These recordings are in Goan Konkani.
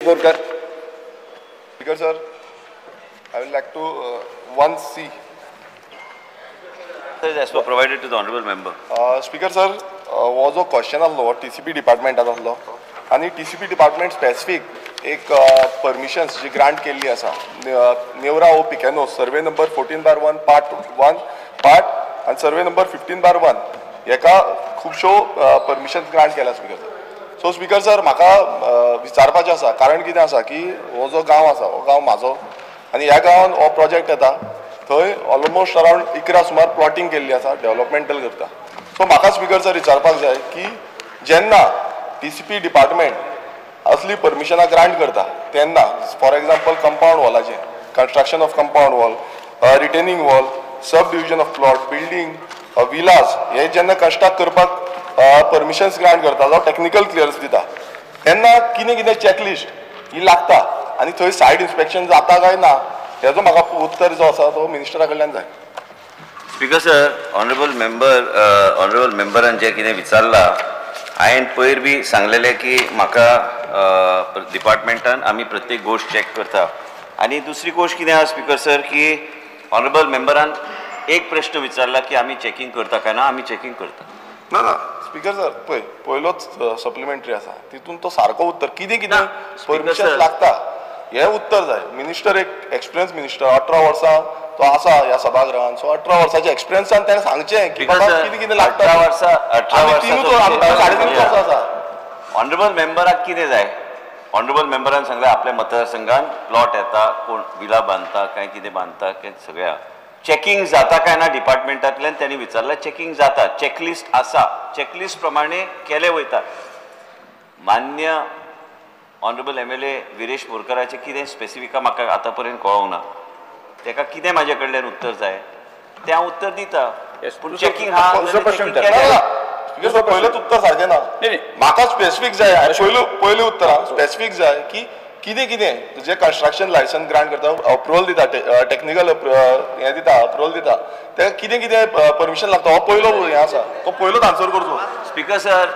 Borkar. Speaker sir, I will like to 1C. As per provided to the honourable member. Speaker sir, हो जो क्वेश्चन आसलो TCP डिपार्टमेंटान आसलो आनी TCP department specific एक परमिशन्स जी ग्रांट केल्ली आसा नेवरा ओ पिकेनो survey number 14/1 part 1 part आनी सर्वे नंबर 15/1 हेका खुबश्यो परमिशन्स ग्रांट केल्या speaker sir. So speaker sir, म्हाका विचारपाचें आसा, कारण कितें आसा की हो जो गांव आसा हो गांव म्हाजो आनी ह्या गांवान हो प्रोजेक्ट येता थंय ऑलमोस्ट अरावंड 11 सुमार प्लॉटींग केल्ली आसा, डेवलपमेंटल करता. सो म्हाका स्पीकर सर विचारपाक जाय की जेन्ना TCP department असली परमिशनां ग्रांट करता तेन्ना फॉर एग्जाम्पल कंपावंड वॉलाचें construction of compound wall, retaining wall, sub division of plot, building, villas हे जेन्ना कंस्ट्रक्ट करपाक परमिशन्स ग्रांट करता जावं टॅक्निकल क्लियरन्स दिता तेन्ना कितें कितें चॅकलिस्ट ही लागता आनी थंय सायड इन्स्पेक्शन जाता काय ना हेजो म्हाका उत्तर जो आसा तो मिनिस्टरा कडल्यान जाय. Speaker sir, honourable member, honourable मेंबरान जें कितें विचारलां हांवें पयर बी सांगलेलें की म्हाका डिपार्टमेंटान आमी प्रत्येक गोश्ट चॅक करता. आनी दुसरी गोश्ट कितें आसा स्पीकर सर की ऑनरेबल मेंबरान एक प्रश्न विचारला की आमी चॅकींग करता काय ना, आमी चॅकींग करता. ना ना स्पीकर सर, पळय पयलोच सप्लिमेंटरी आसा तितून तो सारको उत्तर कितें कितें परमिशन लागता हें उत्तर जाय. मिनिस्टर एक एक्सपिरियन्स मिनिस्टर, 18 वर्सां तो आसा ह्या सभागृहान, सो 18 वर्साच्या एक्सपिरियन्सान ताणें सांगचें की बाबा कितें कितें लागता. 18 वर्सां, 18 वर्सां 3.5 वर्सां आसा. ऑनरेबल मेंबराक कितें जाय? ऑनरेबल मेंबरान सांगलें आपल्या मतदारसंघान प्लॉट येता, कोण विला बांदता काय कितें बांदता काय सगळ्या चॅकिंग जाता काय ना डिपार्टमेंटांतल्यान त्यांनी विचारलां. चॅकिंग जाता, चॅकलिस्ट आसा, चॅकलिस्ट प्रमाणे केलें वयता. मान्य ऑनरेबल MLA Viresh बोरकराचें कितें स्पेसिफिका म्हाका आतां पर्यंत कळोंक ना, तेका कितें म्हाजे कडल्यान उत्तर जाय तें हांव उत्तर दिता. पूण चॅकिंग आहा, पयलेंच उत्तर सारकें ना. म्हाका स्पेसिफीक जाय, पयलें उत्तर स्पेसिफीक जाय की कितें कितें जे कंस्ट्रक्शन लायसन्स ग्रांट करता, अप्रुवल दिता, टॅक्निकल हें दिता, अप्रुवल दिता, तेका कितें कितें परमिशन लागता हो पयलो हें आसा, तो पयलोच आन्सर करचो. स्पीकर सर,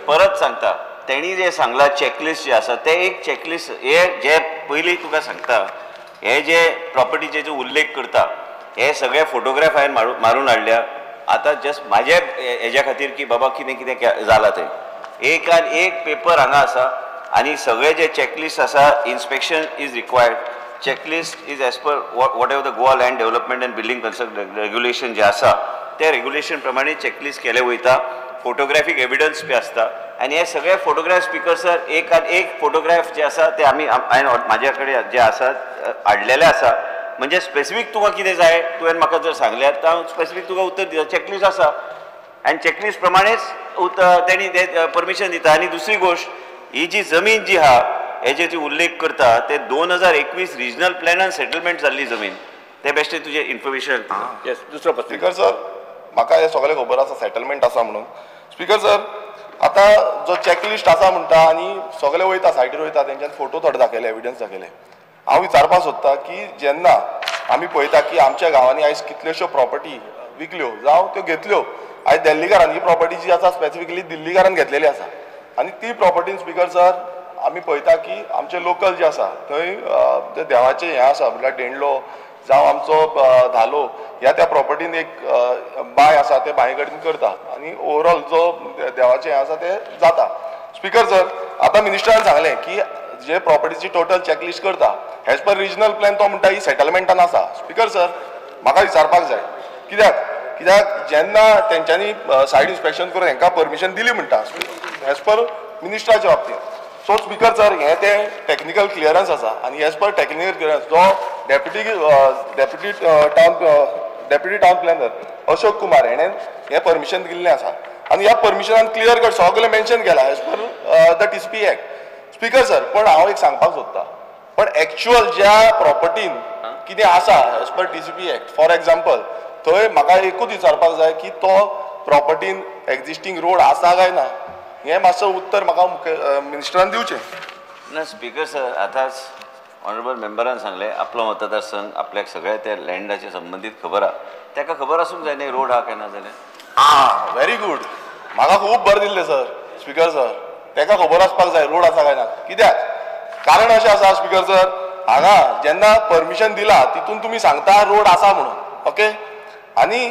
परत सांगता, तेणी जें सांगलां चॅकलिस्ट जे आसा तें एक चॅकलिस्ट हे जे पयलीं तुका सांगता, हे जे प्रॉपर्टीचे जे उल्लेख करता हे सगळे फोटोग्राफ हांवें मारून हाडल्या. आतां जस्ट म्हाजे हेज्या खातीर की बाबा कितें कितें जालां तें एक आनी एक पेपर हांगा आसा आनी सगळे जे चॅकलिस्ट आसा, inspection is required, checklist is as per whatever the Goa land development and building construct regulation जे आसा ते रेग्युलेशन प्रमाणे चॅकलिस्ट केले वयता. फोटोग्राफीक एविडन्स बी आसता आनी हे सगळे फोटोग्राफ स्पीकर सर एक आनी एक फोटोग्राफ जे आसा ते आमी हांवें म्हाज्या कडेन जे आसा हाडलेले आसा. म्हणजे स्पेसिफीक तुका कितें जाय तुवें म्हाका जर सांगल्यार तर हांव स्पेसिफीक तुका उत्तर दिता. चॅकलिस्ट आसा आनी चॅकलिस्ट प्रमाणेच तेणी परमिशन दिता. आनी दुसरी गोश्ट, ही जी जमीन जी आहा हेजे जी उल्लेख करता ते 2021 रिजनल प्लॅनान सेटलमेंट जाल्ली जमीन, ते बेश्टे तुजें इन्फॉर्मेशन. येस, दुसरो प्रश्न. स्पीकर सर, म्हाका हें सगळें खबर आसा सेटलमेंट आसा म्हणून. स्पीकर सर, आतां जो चॅकलिस्ट आसा म्हणटा आनी सगळे वयता सायडीर वयता तेंच्यान फोटो थोडे दाखयले, एविडन्स दाखयले. हांव विचारपाक सोदता की जेन्ना आमी पळयता की आमच्या गांवांनी आयज कितल्योश्यो प्रॉपर्टी विकल्यो जावं त्यो घेतल्यो, आयज दिल्लीकारान ही प्रॉपर्टी जी आसा स्पेसिफिकली दिल्लीकारान घेतलेली आसा आनी ती प्रॉपर्टीन स्पीकर सर आमी पळयता की आमचे लोकल जे आसा थंय जे देवाचें हें आसा म्हणल्यार डेंडलो जावं आमचो धालो ह्या त्या प्रॉपर्टीन एक बांय आसा ते बांय कडेन करता आनी ओवरऑल जो देवाचें हें आसा तें जाता. स्पीकर सर, आतां मिनिस्टरान सांगलें की जे प्रॉपर्टीची टोटल चॅकलिस्ट करता एज पर रिजनल प्लॅन तो म्हणटा ही सेटलमेंटान आसा. स्पीकर सर, म्हाका विचारपाक जाय कित्याक कित्याक जेन्ना तेंच्यांनी सायड इन्स्पेक्शन करून हेंकां परमिशन दिली म्हणटा एज पर मिनिस्टराच्या बाबतींत. सो स्पीकर सर, हें तें टॅक्निकल क्लियरन्स आसा आनी एज पर टॅक्निकल क्लियरन्स जो deputy town planner Ashok Kumar हेणें हें परमिशन दिल्लें आसा आनी ह्या परमिशनान क्लियर कट सगळें मेन्शन केलां as per the TCP act. Speaker sir, पण हांव एक सांगपाक सोदता, पण एक्च्युअल ज्या प्रॉपर्टीन कितें आसा as per TCP act, for example थंय म्हाका एकूच विचारपाक जाय की तो प्रॉपर्टीन एक्झिस्टींग रोड आसा काय ना, हें मातसो उत्तर म्हाका मिनिस्टरान दिवचें. ना स्पीकर सर, आतांच ऑनरेबल मेंबरान सांगलें आपलो मतदारसंघ आपल्याक सगळ्या त्या लँडाचे संबंदीत खबर आहा, ताका खबर आसूंक जाय न्ही रोड आहा काय ना जाल्यार. आं, व्हेरी गूड, म्हाका खूब बरें दिसलें सर. स्पीकर सर, ताका खबर आसपाक जाय रोड आसा काय ना. कित्याक कारण अशें आसा स्पीकर सर, हांगा जेन्ना परमिशन दिला तितून तुमी सांगता रोड आसा म्हणून, ओके. आनी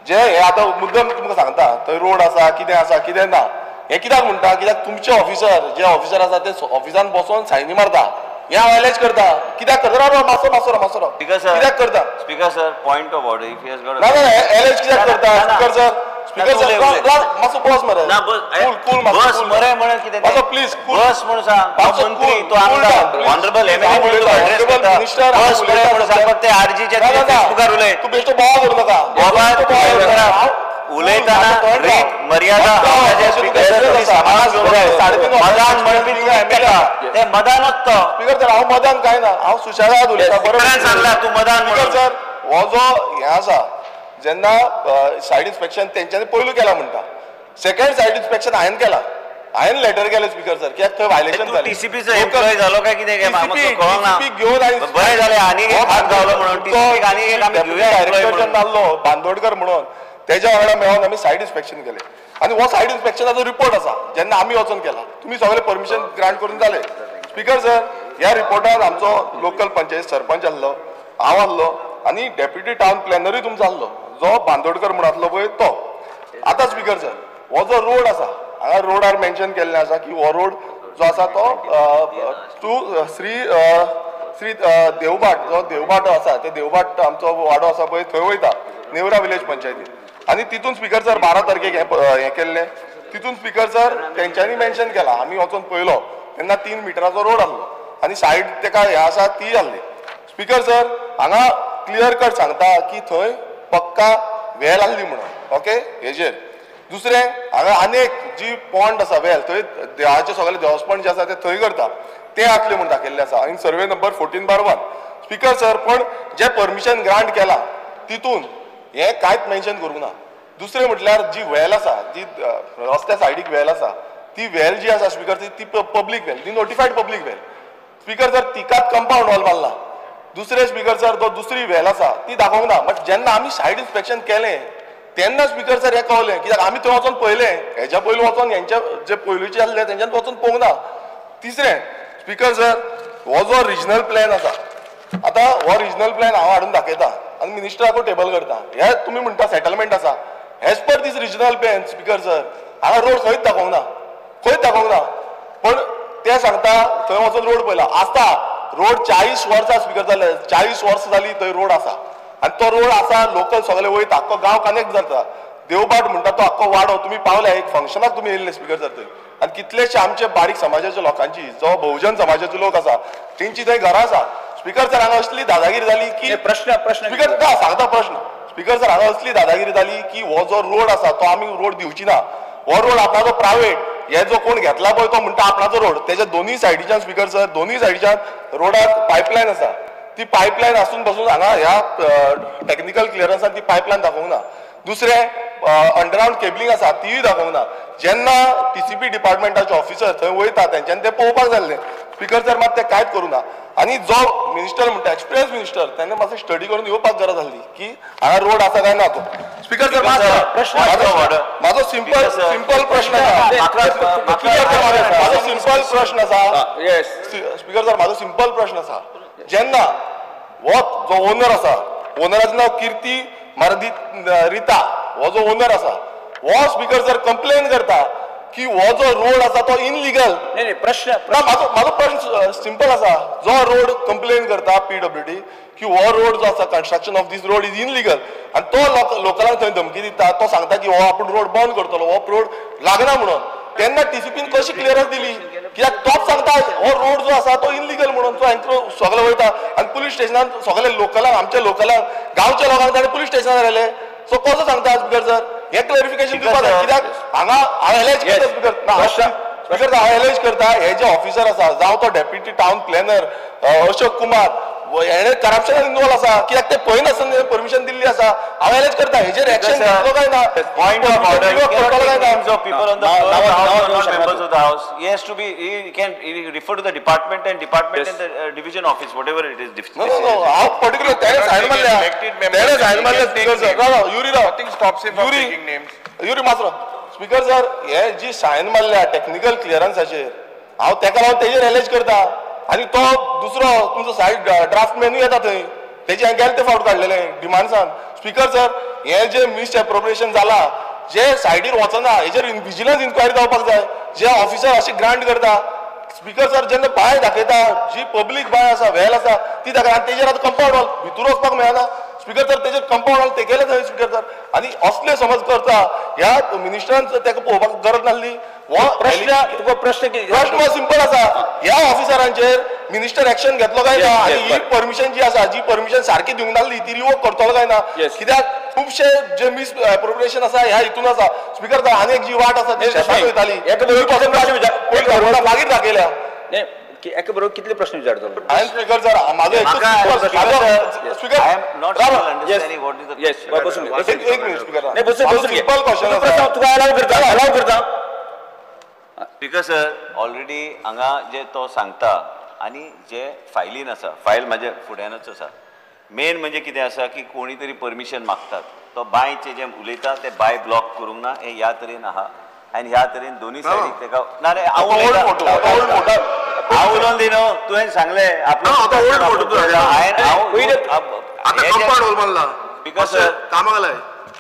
जे हे आतां मुद्दम तुमकां सांगता थंय रोड आसा कितें आसा कितें ना, हें कित्याक म्हणटा, कित्याक तुमचे ऑफिसर जे ऑफिसर आसा ते ऑफिसान बसोन सायनी मारता, हें हांव एलेज करता. कित्याक करता? राव मातसो मातसो राव मातसो राव, कित्याक करता? Speaker sir, point of order, if he has got ना ना एलेज कित्याक करता स्पीकर सर? स्पीकर सर मातसो बस मरे, कूल कूल बस मरे म्हणून कितें, मातसो प्लीज बस म्हणून सांग. मंत्री तो आमदार ऑनरेबल एमएलए म्हणून मिनिस्टर बस मरे म्हणून सांग, फक्त आरजीच्या फेसबुकार उलय, तूं बेश्टो बोवाळ करूं नाका. उलयतना रीत मर्यादा ते मदानूच तो स्पीकर सर. हांव मदान काय ना, हांव सुशेगाद उलयता. बरोबर सांगला तूं मदान. स्पीकर सर हो जो हें आसा जेन्ना सायड इन्स्पेक्शन तेंच्यांनी पयलू केला म्हणटा, सेकंड सायड इन्स्पेक्शन हांवें केला, हांवें लेटर केलें स्पीकर सर कित्याक थंय व्हायलेशन जालें. टीसीपीचो एम्प्लॉय जालो काय कितें कळना, घेवन बरें जालें आनी एक हात गावलो म्हणून टीसीपीक आनी एक आमी घेवया डायरेक्टर जेन्ना आहलो बांदोडकर म्हणून तेज्या वांगडा मेळोन आमी सायड इन्स्पेक्शन केलें आनी हो सायड इन्स्पेक्शनाचो रिपोर्ट आसा जेन्ना आमी वचोन केला, तुमी सगळे परमिशन ग्रांट करून जाले. स्पीकर सर ह्या रिपोर्टान आमचो लोकल पंचायत सरपंच आहलो, हांव आहलो आनी डेप्युटी टावन प्लॅनरूय तुमचो आहलो जो बांदोडकर म्हूण आसलो पळय तो. आतां स्पीकर सर हो जो रोड आसा हांगा रोडार मेन्शन केल्लें आसा की हो रोड जो आसा तो टू श्री श्री देवभाट, जो देवभाटो आसा ते देवभाट आमचो वाडो आसा पळय थंय वयता नेवरा विलेज पंचायतीन. आनी तितून स्पीकर सर 12 तारखेक हें केल्लें, तितून स्पीकर सर तेंच्यांनी मेन्शन केला, आमी वचोन पळयलो तेन्ना 3 मिटराचो रोड आहलो आनी सायड तेका हें आसा ती आहली. स्पीकर सर हांगा क्लियर कट सांगता की थंय पक्का वेल आहली म्हणून, ओके. हेजेर दुसरें हांगा आनी एक जी पॉन्ड आसा वेल थंय देवाचे सगळे देवस्पण जे आसा ते थंय करता ते आसले म्हूण दाखयल्लें आसा in survey number 14/1. Speaker sir पण जे परमिशन ग्रांट केला तितून हें कांयच मेन्शन करूंक ना. दुसरें म्हटल्यार जी वेल आसा जी रस्त्या सायडीक वेल आसा ती वेल जी आसा स्पीकर ती पब्लीक वेल, ती नोटिफायड पब्लीक वेल. स्पीकर सर तिकाच कंपावंड वॉल मारला. दुसरें स्पीकर सर जो दुसरी वेल आसा ती दाखोवंक ना. बट जेन्ना आमी सायड इन्स्पेक्शन केलें तेन्ना स्पीकर सर हें कळलें कित्याक आमी थंय वचोन पळयलें, हेज्या पयलू वचोन हेंच्या जे पयलूचे आसले तेंच्यान वचोन पळोवंक ना. तिसरें स्पीकर सर हो जो रिजनल प्लॅन आसा, आतां हो रिजनल प्लॅन हांव हाडून दाखयता आनी मिनिस्टराकूय टेबल करता. हे तुमी म्हणटा सेटलमेंट आसा, as per this regional plan speaker sir हांगा रोड खंयच दाखोवंक ना, खंयच दाखोवंक ना. पण ते सांगता थंय वचोन रोड पळयला आसता रोड 40 वर्सां स्पीकर जाले, 40 वर्सां जाली थंय रोड आसा आनी तो रोड आसा लोकल सगळे वयता, आख्खो गांव कनेक्ट जाता. देवभाट म्हणटा तो आख्खो वाडो तुमी पावले एक फंक्शनाक तुमी येयल्ले स्पीकर सर थंय आनी कितलेशे आमचे बारीक समाजाच्या लोकांची जो बहुजन समाजाचे लोक आसा तेंची थंय घरां आसा. स्पीकर सर हांगा असली दादागिरी जाली की प्रश्न प्रश्न स्पीकर सांगता प्रश्न. स्पीकर सर हांगा असली दादागिरी जाली की हो जो रोड आसा तो आमी रोड दिवची ना, हो रोड आपणाचो प्रायवेट, हे जो कोण घेतला पळय तो म्हणटा आपणाचो रोड. तेच्या दोनूय सायडीच्यान स्पीकर सर दोनूय सायडीच्यान रोडाक पायपलायन आसा, ती पायपलायन आसून बसून हांगा ह्या टॅक्निकल क्लियरन्सान ती पायपलायन दाखोवंक ना. दुसरें अंडरग्रावंड केबलिंग आसा तीय दाखोवंक ना. जेन्ना टीसीपी डिपार्टमेंटाचे ऑफिसर थंय वयता तेंच्यांनी तें पळोवपाक जाय आसलें. स्पीकर सर मात तें कांयच करूं ना. आनी जो मिनिस्टर म्हणटा एक्सपिरियन्स मिनिस्टर तेणें मातसो स्टडी करून येवपाक गरज आसली की हांगा रोड आसा काय ना तो. स्पीकर सर म्हाजो सिंपल सिंपल प्रश्न आसा, म्हाजो सिंपल प्रश्न आसा स्पीकर सर, म्हाजो सिंपल प्रश्न आसा, जेन्ना हो जो ओनर आसा, ओनराचें नांव कीर्ती मारदी रिता, हो जो ओनर आसा हो स्पीकर सर कंप्लेन करता की हो जो रोड आसा तो इनलिगल. नाही प्रश्न ना, म्हाजो प्रश्न सिंपल आसा, जो रोड कंप्लेन करता पीडब्ल्यूडी की हो रोड जो आसा construction of this road is illegal आनी तो लोकलांक थंय धमकी दिता, तो सांगता की हो आपूण रोड बंद करतलो, हो रोड लागना म्हणून. तेन्ना टीसीपीन कशी क्लियरन्स दिली कित्याक तोच सांगता हो रोड जो आसा तो इनलिगल म्हणून, तो एन्क्रो सगळे वयता आनी पुलीस स्टेशनान सगळे लोकलांक आमच्या लोकलांक गांवच्या लोकांक ताणें पुलीस स्टेशनार व्हेले. सो कसो सांगता स्पीकर सर हें क्लॅरिफिकेशन दिवपाक जाय कित्याक हांगा हांव एलेज करता स्पीकर, स्पीकर हांव एलेज करता हे जे ऑफिसर आसा जावं तो deputy town planner Ashok Kumar हेणे करप्शनान इन्वॉल्व आसा कित्याक ते पळयनासतना परमिशन दिल्ली आसा. हांव एलेज करता हेजेर एक्शन घेतलो काय ना? Point of order, names of people on the floor, not members of the house. He has to be, he can refer to the department and department and the division office, whatever it is. No, no, no. हांव पर्टिक्युलर तेणे सायन मारल्या, तेणे सायन मारल्या speaker sir. Rao Rao Yuri Rao, Nothing stops him from taking names. Yuri मातसो स्पीकर सर हे जी सायन मारल्या टॅक्निकल क्लियरन्साचेर हांव तेका लागून तेजेर एलेज करता. आनी तो दुसरो तुमचो सायड ड्राफ्टमॅनूय येता थंय, तेजे हांवें गेले ते फावट काडलेले डिमांड्सान. स्पीकर सर, हे जे मिसएप्रोप्रिएशन जाला, जे सायडीर वचना, हेजेर विजिलन्स इन्क्वायरी जावपाक जाय. जे ऑफिसर अशे ग्रांट करता, स्पीकर सर, जेन्ना बांय दाखयता, जी पब्लीक बांय आसा, वेल आसा, ती दाखयता आनी तेजेर आतां कंपाउंड वॉल भितूर वचपाक मेळना. स्पीकर सर, तेजेर कंपाउंड वॉल तेगेले थंय. स्पीकर सर, आनी असले समज करता ह्या मिनिस्टरान ताका पळोवपाक गरज नासली. हो प्रश्न तुका प्रश्न प्रश्न सिंपल आसा, ह्या ऑफिसरांचेर मिनिस्टर एक्शन घेतलो काय ना, आनी ही परमिशन जी आसा, जी परमिशन सारकी दिवंक नासली ती रिवोक करतलो काय ना? कित्याक खुबशे जे मिस एप्रोप्रिएशन आसा ह्या हितून आसा. स्पीकर सर, आनी एक जी वाट आसा ती शेतान वयताली, मागीर दाखयल्या. एका बरोबर कितले प्रश्न विचारतो? हांवें स्पीकर सर, म्हाजो एक मिनिट स्पीकर, सिंपल क्वेश्चन तुका अलाव करता, अलाव करता. स्पीकर सर, ऑलरेडी हांगा जे तो सांगता आनी जे फायलीन आसा, फायल म्हाज्या फुड्यानूच आसा. मेन म्हणजे कितें आसा की कोणी तरी परमिशन मागतात, तो बांयचे जे उलयता ते बांय ब्लॉक करूंक ना, हे ह्या तरेन आहा आनी ह्या तरेन दोनूय सायडीक तेका ना रे. हांव हांव उलोवन दी न्हू, तुवें सांगलें आपलो. स्पीकर सर,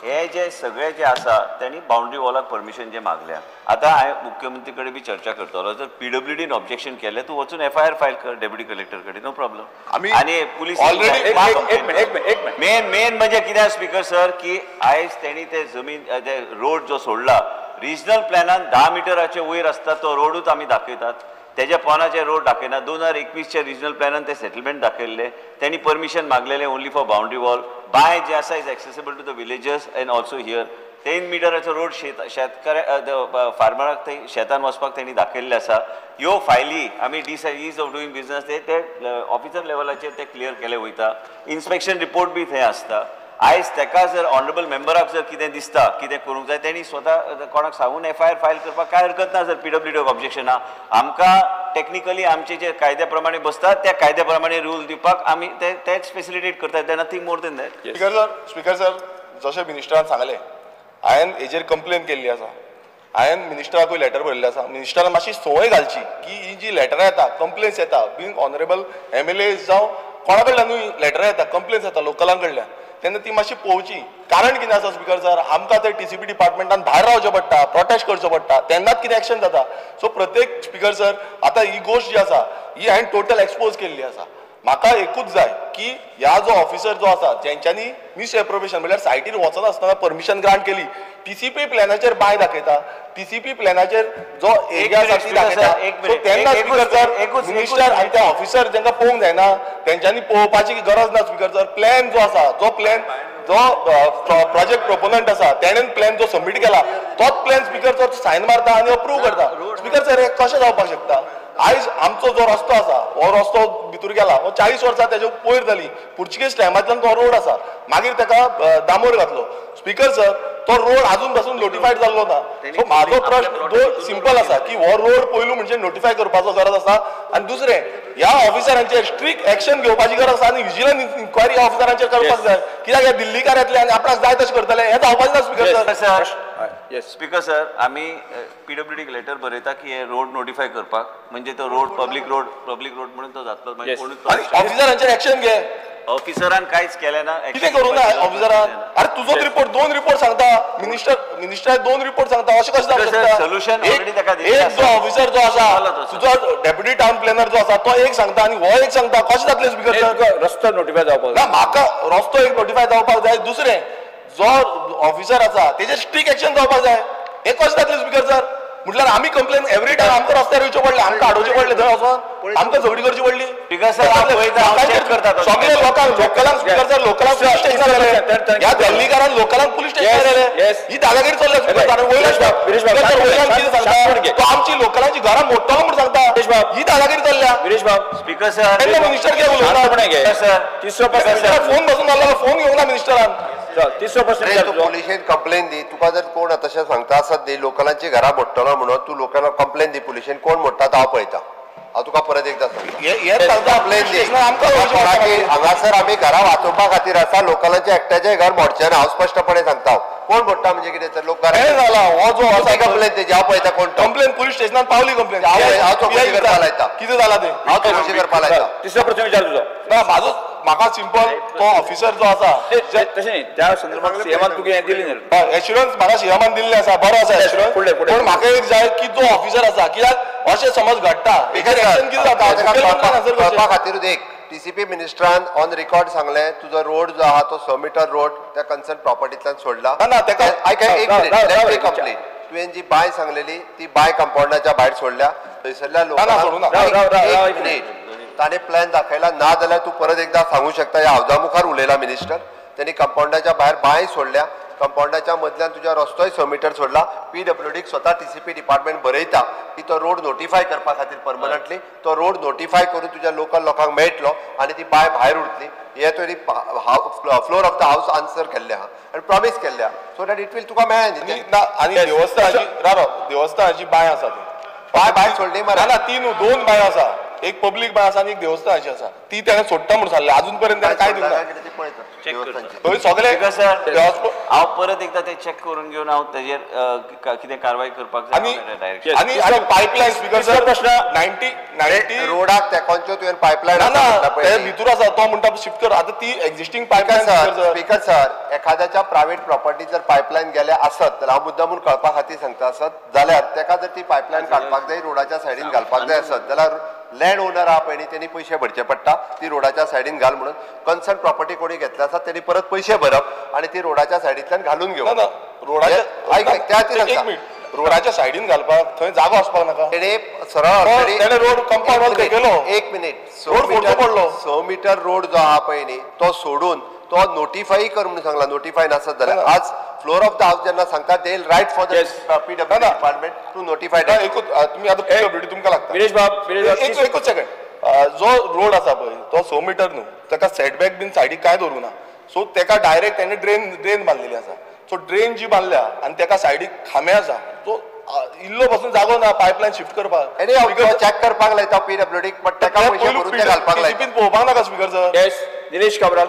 हे जे सगळे जे आसा तेणी बाउंड्री वॉलाक परमिशन जे मागल्या, आतां हांवें मुख्यमंत्री कडेन बी चर्चा करतलो. जर पीडब्ल्यूडीन ऑब्जेक्शन केलें, तूं वचून एफआयआर फायल कर डेप्युटी कलेक्टर कडेन, नो प्रॉब्लम. आनी पुलीस मेन मेन म्हणजे कितें स्पीकर सर की आयज तेणी ते जमीन ते रोड जो सोडला रिजनल प्लॅनान 10 मिटराचे वयर आसता तो रोडूच आमी दाखयतात, तेज्या पोनाचे रोड दाखयना. 2021च्या रिजनल प्लॅनान ते सेटलमेंट दाखयल्ले, तेणी परमिशन मागलेले ओनली फॉर बाउंड्री वॉल. बांय जे आसा is accessible to the villagers and also here. 3 मिटराचो road शेतकऱ्या फार्मराक थंय शेतान वचपाक तेणी दाखयल्ले आसा. ह्यो फायली आमी is of doing business ते ऑफिसर लेवलाचेर ते क्लियर केले वयता. इन्स्पेक्शन रिपोर्ट बी थंय आसता. आयज तेका जर ऑनरेबल मेंबराक जर कितें दिसता कितें करूंक जाय, तेणी स्वता कोणाक सांगून एफआयआर फायल करपाक कांय हरकत ना. जर पीडब्ल्यूडीक ऑब्जेक्शन आहा, आमकां टॅक्निकली आमचे जे कायद्या प्रमाणे बसतात त्या कायद्या प्रमाणे रूल दिवपाक आमी तेच फेसिलिटेट करतात. ते nothing more than that. Speaker sir, speaker sir, जशें मिनिस्टरान सांगलें, हांवें हेजेर कंप्लेन केल्ली आसा, हांवें मिनिस्टराकूय लेटर बरयल्लें आसा. मिनिस्टरान मातशी संवय घालची की ही जी लेटरां येता, कंप्लेन्स येता, बींग ऑनरेबल एमएलए जावं कोणा कडल्यानूय लेटरां येता, कंप्लेन्स येता लोकलां कडल्यान, तेन्ना ती मातशी पळोवची. कारण कितें आसा स्पीकर सर, आमकां ते टीसीपी डिपार्टमेंटान भायर रावचें पडटा, प्रोटेस्ट करचो पडटा, तेन्नाच कितें एक्शन जाता. सो प्रत्येक स्पीकर सर, आतां ही गोश्ट जी आसा ही हांवें टोटल एक्सपोज केल्ली आसा. म्हाका एकूच जाय की ह्या जो ऑफिसर जो आसा जेंच्यांनी मिसएप्रोप्रिएशन म्हणल्यार सायटीर वचनासतना परमिशन ग्रांट केली, टीसीपी प्लॅनाचेर बांय दाखयता, टीसीपी प्लॅनाचेर जो एरिया आसा ती दाखयता, सो तेन्ना स्पीकर सर मिनिस्टर आनी ते ऑफिसर जेंकां पळोवंक जायना तेंच्यांनी पळोवपाची गरज ना. स्पीकर सर, प्लॅन जो आसा, जो प्लॅन जो प्रोजेक्ट प्रोपोनंट आसा तेणेन प्लॅन जो सबमीट केला तोच प्लॅन स्पीकर सर सायन मारता आनी अप्रूव करता. स्पीकर सर, हें कशें जावपाक शकता? आयज आमचो जो रस्तो आसा हो रस्तो भितर गेला, हो 40 वर्सां तेजे पयर जाली, पुर्तुगेज टायमांतल्यान तो रोड आसा, मागीर ताका डांबर घातलो. स्पीकर सर, तो रोड आजून पासून नोटिफायड जाल्लो ना. सो म्हाजो प्रश्न जो सिंपल आसा की हो रोड पयलू म्हणजे नोटिफाय करपाचो गरज आसा, आनी दुसरें ह्या ऑफिसरांचेर स्ट्रिक्ट एक्शन घेवपाची गरज आसा आनी विजिलन्स इन्क्वायरी ह्या ऑफिसरांचेर करपाक जाय. कित्याक हे दिल्लीकार येतले आनी आपणाक जाय तशें करतले, हें जावपाचें ना. Speaker sir, speaker sir, आमी पीडब्ल्यूडीक लेटर बरयता की हे रोड नोटिफाय करपाक, म्हणजे तो road public road, public road म्हणून तो जातलो. ऑफिसरांचेर एक्शन घे. ऑफिसरान कांयच केलें ना, कितें करूं ना ऑफिसरान? अरे तुजोच रिपोर्ट, 2 रिपोर्ट सांगता मिनिस्टर, मिनिस्टर 2 रिपोर्ट सांगता, अशें कशें जावंक शकता? सोल्युशन ऑलरेडी ताका एक जो ऑफिसर जो आसा, तुजो डेप्युटी टावन प्लॅनर जो आसा तो एक सांगता आनी हो एक सांगता, कशें जातलें स्पीकर सर? रस्तो नोटिफाय जावपाक ना, म्हाका रस्तो एक नोटिफाय जावपाक जाय. दुसरें जो ऑफिसर आसा तेजेर स्ट्रिक्ट एक्शन जावपाक जाय. हें कशें जातलें स्पीकर सर? म्हटल्यार आमी कंप्लेन एवरी टायम आमकां रस्त्यार येवचें पडलें, आमकां हाडोवचें पडलें थंय वचोन, आमकां झगडी करची पडली. सगळे लोकांक, लोकलांक स्पीकर सर, लोकलांक पुलीस स्टेशनार व्हेले, ह्या दिल्लीकारान लोकलांक पुलीस स्टेशनार व्हेले, ही दादागिरी चल्ल्या स्पीकर सर. वयल्यान कितें सांगता तो आमची लोकलांची घरां मोडटलो म्हूण सांगता, ही दादागिरी चल्ल्या. स्पीकर सर, तेन्ना मिनिस्टर कितें उलयता? तिसरो प्रश्न, फोन बसून जालो, फोन घेवंक ना मिनिस्टरान. तिसरो प्रश्न, तूं पुलिशेन कंप्लेन दी. तुका जर कोण तशें सांगता आसत न्ही लोकलांची घरां मोडटलो म्हणून, तूं लोकांना कंप्लेन दी पुलिशेन, कोण मोडटा तो हांव पळयता. हांव तुका परत एकदां सांगता, कंप्लेन दी. हांगासर आमी घरां वाचोवपा खातीर आसा, लोकलांचें एकट्याचें घर मोडचें ना, हांव स्पश्टपणे सांगता. कोण मोडटा म्हणजे कितें तर लोक जाला हो जो आसा कंप्लेन तेजी हांव पळयता कोण कंप्लेन पुलीस स्टेशनान पावली कंप्लेन. हांव चौकशी करपाक लायता. कितें जाला तें हांव चौकशी करपाक लायता. तिसरो प्रश्न विचार तुजो. ना म्हाजो म्हाका सिंपल तो ऑफिसर जो आसा तशें न्ही त्या संदर्भात सीएमान तुका हें दिलें न्ही एश्युरन्स म्हाका सीएमान दिल्लें आसा बरो आसा एश्युरन्स पूण म्हाका एक जाय की जो ऑफिसर आसा कित्याक अशें समज घडटा कितें जाता कळपा खातीरूच एक टीसीपी मिनिस्टरान ऑन रिकॉर्ड सांगलें तुजो रोड जो आहा तो 100 मिटर रोड त्या कन्सर्न प्रॉपर्टींतल्यान सोडला. ना ताका आयक एक मिनिट कंप्लीट. तुवें जी बांय सांगलेली ती बांय कंपाउंडाच्या भायर सोडल्या थंयसरल्या लोकांक एक मिनिट ताणें प्लॅन दाखयला ना जाल्यार तूं परत एकदां सांगू शकता ह्या हावजा मुखार उलयला मिनिस्टर. त्यांनी कंपाउंडाच्या भायर बांय सोडल्या कंपाउंडाच्या मदल्यान तुज्या रस्तोय 100 मिटर सोडला. पीडब्ल्यूडीक स्वता टीसीपी डिपार्टमेंट बरयता की तो रोड नोटिफाय करपा खातीर परमनंटली तो रोड नोटिफाय करून तुज्या लोकल लोकांक मेळटलो आनी ती बांय भायर उरतली. हे तुवें floor of the house answer केल्लें आहा आनी प्रॉमीस केल्लें आहा सो that it will तुका मेळ्ळें न्ही. आनी देवस्थानाची राव देवस्थानाची बांय आसा ती बांय भायर सोडली मरे. ना ती न्हू दोन बांयो आसा एक पब्लीक बांय आसा आनी एक देवस्थानाची आसा ती ताणें सोडटा म्हणून सांगलें अजून पर्यंत ताणें कांय दिवंक ना. थंय सगळे हांव परत एकदां ते चॅक करून घेवन हांव तेजेर कितें कारवाय करपाक जाय. आनी आनी पायपलायन स्पीकर सर प्रश्न 90 रोडाक तेंकोनच्यो तुवें पायपलायन ना ते भितूर आसा तो म्हणटा शिफ्ट कर आतां ती एक्झिस्टींग पायपलायन. स्पीकर सर एखाद्याच्या प्रायव्हेट प्रॉपर्टी जर पायपलायन गेल्या आसत जाल्यार हांव मुद्दामून कळपा खातीर सांगता आसत जाल्यार तेका जर ती पायपलायन काडपाक जाय रोडाच्या सायडीन घालपाक जाय आसत जाल्यार लँड ओनर आहा पळय न्ही तेणी पयशे भरचे पडटा ती रोडाच्या सायडीन घाल म्हणून. कन्सर्न प्रॉपर्टी कोणी घेतली आसा तेणी परत पयशे भरप आनी ती रोडाच्या सायडींतल्यान घालून घेवप. रोडाच्या एक मिनिट रोडाच्या सायडीन घालपाक थंय जागो आसपाक नाका. तेणे सरळ तेणे रोड कंपाउंड केलो. एक मिनिट 100 मिटर रोड जो आहा पळय न्ही तो सोडून तो नोटिफाय कर म्हणून सांगला. नोटिफाय नासत जाल्यार आज फ्लोर ऑफ the house जेन्ना सांगता they write for the PW department to notify. एकूच तुमी आतां पीडब्ल्यूडी तुमकां लागता. विरेश बाब एकूच सेकंड जो रोड आसा पळय तो 100 मिटर न्हू ताका सेटबॅक बीन सायडीक कांय दवरूं ना सो ताका डायरेक्ट तेणे ड्रेन बांदलेली आसा सो ड्रेन जी बांदल्या आनी ताका सायडीक खांबे आसा सो इल्लो पासून जागो ना पायपलायन शिफ्ट करपाक. चॅक करपाक लायता पीडब्ल्यूडीक बट ताका पयशे भरून ते घालपाक लायता. पळोवपाक नाका स्पीकर सर. येस निलेश काब्राल.